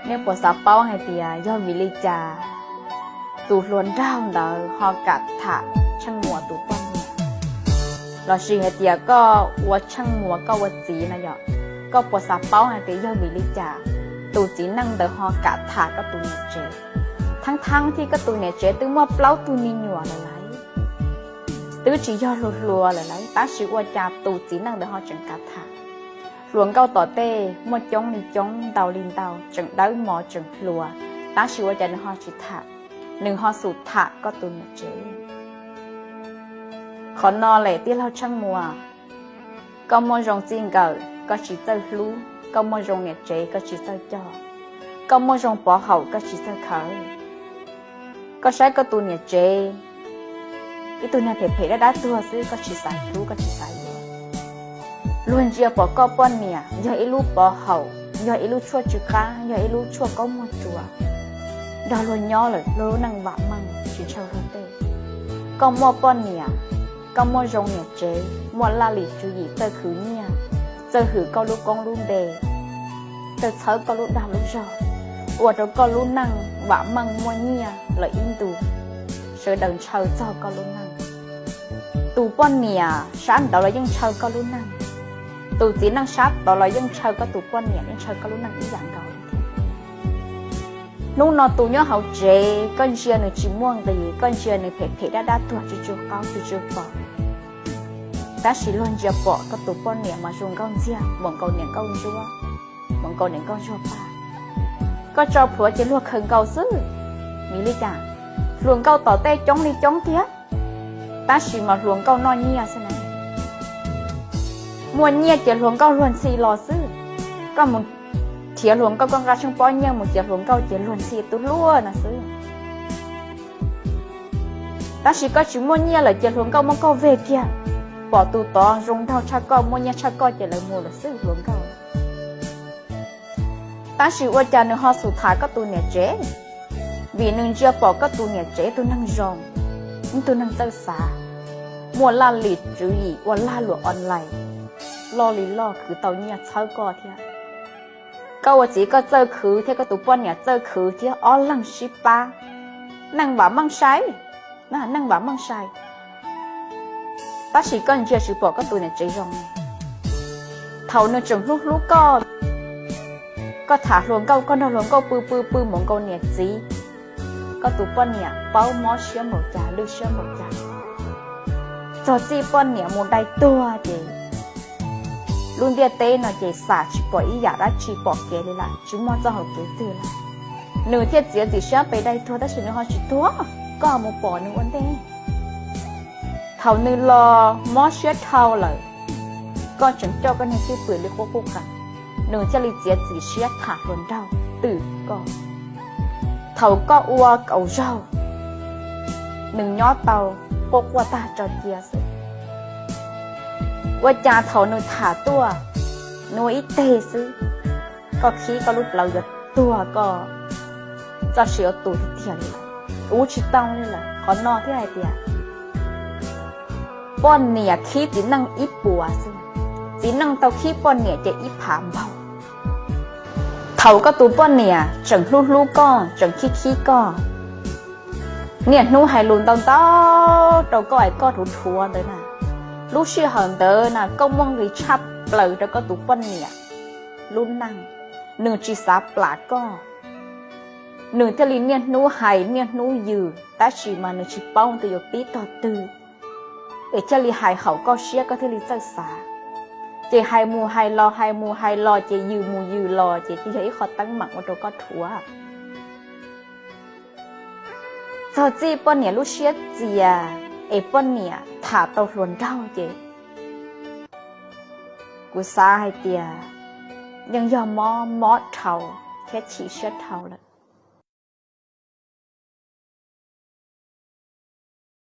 Nej puas xav paub hais tias yog vim li cas tus hluas nraug ntawd ho kam tham Tsheej Muas tus poj niam? Lossis hais tias koj ua Tsheej Muas koj ua txiv no yom, koj puas xav paub hais tias yog vim li cas tus txiv neej ntawd ho kam tham koj tus niam tsev? Thaab thaab thiab koj tus niam tsev twb muaj plaub tug me nyuam lawm lauj, twb tsis yog hluas hluas lawm lauj, tab sis ua cas tus txiv neej ntawd ho tseem kam tham? Hluas nkauj tom tej muaj coob li coob ntau li ntau, tseem dawb mos tseem hluas, tab sis ua cas nws ho tsis tham, nws ho xum tham koj tus niam tsev? Qhov no lawm tij laug Tsheej Muas, koj muaj zoo txij nkawm koj tsis txawj hlub, koj muaj zoo niam tsev koj tsis txawj coj, koj muaj zoo pov haum koj tsis txawj khawv. Koj saib koj tus niam tsev, ib tug neeg phem phem dab dab tuag xwb koj tsis xav hlub koj tsis xav yuav. Luag ntsia pom koj poj niam yog ib lub pov haum, yog ib lub tshuaj tsw qab, yog ib lub tshuaj kaub muag tsua, nrog luag nyob lawm luag lub neej vam meej tsis ntshaw luag tej. Koj muaj poj niam, koj muaj zoo niam tsev, muaj laj lim tswv yim txawj khwv nyiaj, txawj hwm koj lub koob lub npe, txawj txhawb koj lub dag lub zog, ua rau koj lub neej vam meej muaj nyiaj lawm ib ntus, sawv daws ntshaw txog koj lub neej. Tus poj niam sab nraud los yeej ntshaw koj lub neej, tus txiv neej sab tod los yeej ntshaw koj tus poj niam, yeej ntshaw koj lub neej ib yam nkaus li thiab. Hnub no tus nyob hauv tsev koj ntsia nws tsis muaj nqis, koj ntsia nws phem phem dab dab tuag tsis tsw qaub tsis tsw pom, tab sis luag ntsia pom koj tus poj niam mas zoo nkauj ntxiag, npaum nkaus niam nkauj ntsuab, npaum nkaus niam nkauj ntsuag pag. Koj tso plhuav ces luag khaws nkaus xwb. Vim li cas? Hluas nkauj tom tej coob li coob thiab, tab sis mas hluas nkauj noj nyiaj xwb na. Muaj nyiaj ces hluas nkauj luag ntxhi los xwb. Koj mus nrhiav hluas nkauj koj nqa tsheej pob nyiaj mus nrhiav hluas nkauj ces luag ntxhi tus hluas no xwb. Tab sis koj tsis muaj nyiaj lawm ces hluas nkauj muab koj veg kiag, pom tus tod zoo nraug tshaj koj muaj nyiaj tshaj koj ces lawv mus lawm xwb hluas nkauj. Tab sis ua cas nws ho xub tham koj tus niam tsev? Vim nws ntsia pom koj tus niam tsev tus neeg zoo, ib tug neeg txawj xav, muaj laj lim tswv yim ua lag luam online, loj li loj khwv tau nyiaj txhawb koj thiab. Koj ua txiv koj txawj khwv thiab koj tus poj niam txawj khwv thiab ob leeg sib pab, neej vam meej sai, neej vam meej sai. Tab sis koj ntsia tsis pom koj tus niam tsev zoo. Thaum nws tseem hlub hlub koj, koj tham hluas nkauj koj nrog hluas nkauj pw pw pw npaum nkaus niam txiv, koj tus poj niam paub mob siab npaum cas lwj siab npaum cas. Txog txij poj niam mus dai tuag ces lub ntiaj teb no ces xam tsis pom ib yam dab tsi pom kev li lawm, tsis muaj txoj hau kev twg lawm. Nws thiaj txiav txim siab pes dai tuag tab sis nws ho tsis tuag, koj mus pom nws ua ntej. Thaum nws los mob siab dhau lawm, koj tseem coj koj niag cwj pwm li quaj quj qees, nws thiaj li txiav txim siab tham hluas nraug twm koj. Thaum koj ua kaum zaug, nws nyob tau quaj quaj tag tso cia xwb. Ua cas thaum nws tham tuaj, nws ua ib teg xwb, koj khib koj lub plawv yuav tuag koj txoj sia ua tus tiag tiag li. Ua tsis tau li lawm, qhov no thiaj hais tias poj niam khib txiv neej ib puas xwb, txiv neej tau khib poj niam ces ib phav npaug. Thaum koj tus poj niam tseem hlub hlub koj tseem khib khib koj, niaj hnub hais lus ntau ntau rau koj es koj dhuav dhuav ntawd na, lub sij hawm ntawd na koj muaj nqis tshaj plaws rau koj tus poj niam lub neej, nws tsis xav plam koj. Nws thiaj li niaj hnub hais niaj hnub yws tab sis mas nws tsis paub tias yuav pib tog twg, es thiaj li hais haum koj siab koj thiaj li txawj xav. Ces hais mus hais los hais mus hais los ces yws mus yws los ces yog ib qho teeb meem ua rau koj dhuav. Txog txij poj niam lub siab txias es poj niam tham tau hluas nraug ces kuv xav hais tias yeej yog mob mob dhau thiab chim siab dhau lawm.